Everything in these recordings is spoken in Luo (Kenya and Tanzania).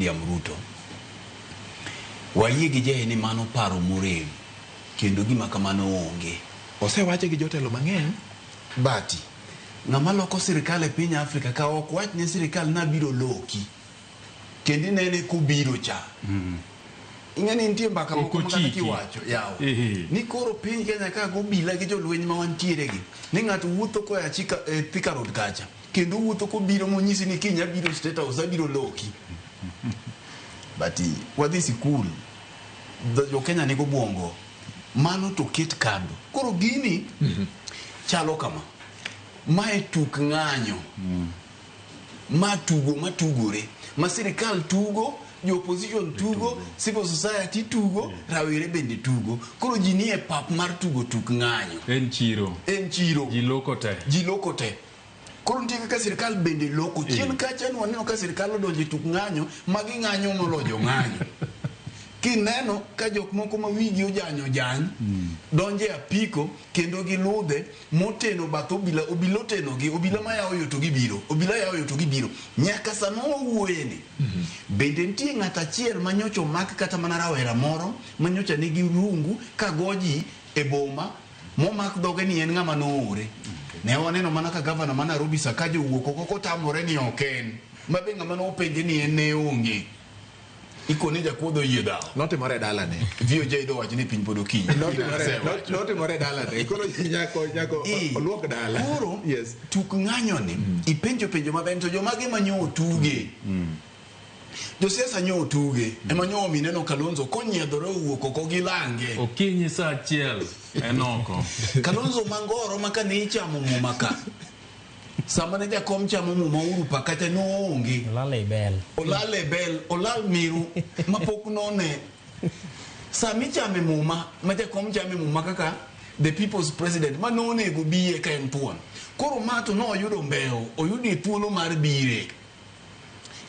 William Ruto. Wayie gi Jay ni mano paro morem kendo gima kamano onge. Osewache gi jotelo mang'eny. Bati, ng'ama loko sirikal e piny Afrika ka ok wach ne sirikal nabiro loki kendo inene kobiro cha. Ing'e ni nitie mbaka moko ma kata Okochiki. kiwacho yawa Ehe. ni koro piny Kenya ka gobila gi jolweny ma wantiere gi ni ng'ato wuotho koa Chika, Thika Road kacha kendo wuotho kobiro monyisi ni kiny abiro State House abiro loki. But wadhi sikul jo Kenya nigo bwongo mano to ket kando. Koro gini chalo kama mae tuk ng'anyo ma tugo matugore ma sirikal tugo jo opposition tugo civil society tugo rawere bende tugo koro ji nie pap mar tugo tuk ng'anyo En chiro. en chiro Ji loko te. ji loko te koro nitie kaka sirikal bende loko chien kacha ne waneno ka sirikal odonjo e tuk ng'anyo ma ging'anyo moloyo jong'anyo kineno ka jok moko ma wigi ojanyo jany donjo e apiko kendo giludhe moteno bath obila obila otenogi obila ma yawo yo to gibiro obila yawo yo to gibiro nyaka sama wawuoye ni bende nitie ng'at achiel ma nyocha omak kata mana rawera moro ma nyocha nigi rungu ka go ji e boma momak dhoge ni en ng'ama noore ne waneno mana ka gavana ma Nairobi Sakaja owuok oko kotamore ni ok en ma be ng'ama nopenje ni en ne onge ikone jakuodho oyie dhawo Notimore e dalane. VOJ dowacho ni piny pod okinyi Notimore e dalane. Koro nyako oluok dala. Koro Yes. tuk ng'anyo ni ipenjo penjo maber to jomage ma nyo otuge josiasa nyo otuge ema nyo omineno Kalonzo konyiedhore owuok oko gi lange Okinyi saa achiel en oko. Kalonzo mangoro ma kane ichamo muma ka sama ne jakom chamo muma Uhuru Park kacha noonge Olal ei bel. olal e bel olal miru mapok none sama ichame muma ma jakom chame muma kaka the people's president ma nonego biye ka en thuon koro ma to noyudo mbeo oyudo thuolo mar bire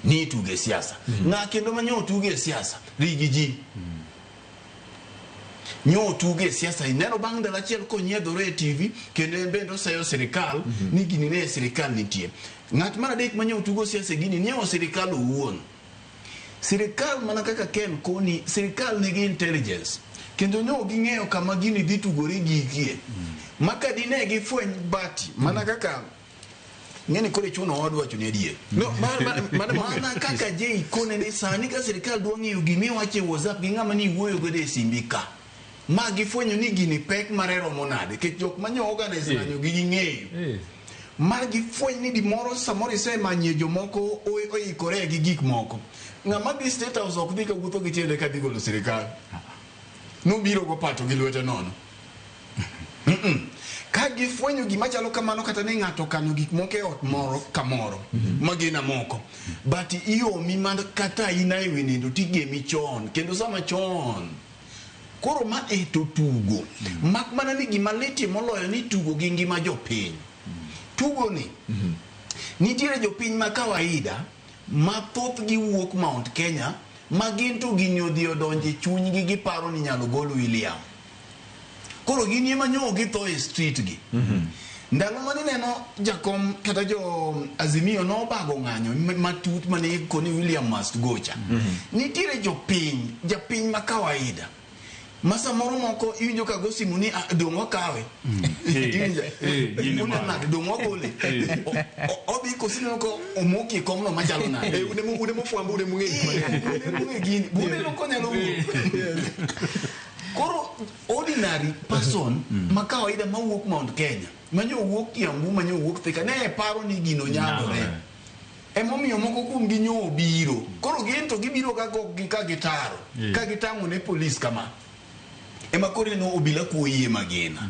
ni ituge siasa ng'a kendo ma nyo otuge siasa rigi ji nyo otuge siasa ineno bang' ndalo achiel konyiedhore e TV kendo en bende oseyo sirikal ni gini ne sirikal nitie ng'at mar adek ma nyo otugo siasa e gini ni o sirikal owuon sirikal mana kaka Ken koni sirikal nigi intelligence kendo nyo ging'eyo kama gini dhi tugore gikie ma ka dine gifweny bati mana kaka ng'eni koro ichuno od wacho ni adier No, mano mana kaka Jay kone ni sani ka sirikal dwa ng'eyo gimiwacho e WhatsApp gi ng'ama ni iwuoyo godo e simbi ka ma gifwenyo ni gini pek mare romo nade nikech jok manyo organize ng'anyo gi ging'eyo mar gifweny ni gimoro samoro isemanyie jomoko oikore gi gik moko ng'ama dhi State House ok dhi kawuotho gi tiende kadhi golo sirikal nobiro go pato gi lwete nono ka gifwenyo gima chalo kamano kata ni ng'ato okano gik moko e ot moro kamoro magina moko but iomi man kata in e wi nindo tigemi chon kendo sama chon koro ma e to tugo mak mana ni gima litie moloyo ni tugo gi ngima jopiny tugo ni nitiere jopiny ma kawaida ma thothgi wuok Mount Kenya ma gin to gini odhi odonjo e chunygi giparo ni nyalo gol William koro gin ema nyo githo e street gi ndalo mane ineno jakom kata jo Azimio nobago ng'anyo matut mane koni William must go cha nitiere jopiny japiny ma kawaida ma samoro moko iwinjo ka go simu ni "Ah, dong' wakawe Iwinjo? Gini Une malo. nade dong' wagole odhi kosineno ka omoki e komno machalo nade Une mofwambo une mung'e gik mang'eny. Une mong'e gini buneno konyalo wuok koro ordinary person ma kawaida mawuok Mount Kenya manyo wuok Kiambu manyo wuok Thika ne paro ni gino nyalore emomiyo moko kuom gi nyo obiro koro gin to gibiro ka gokgi ka gitaro ka gitang'o ne polis kama ema koro ineno obila kuo iye magina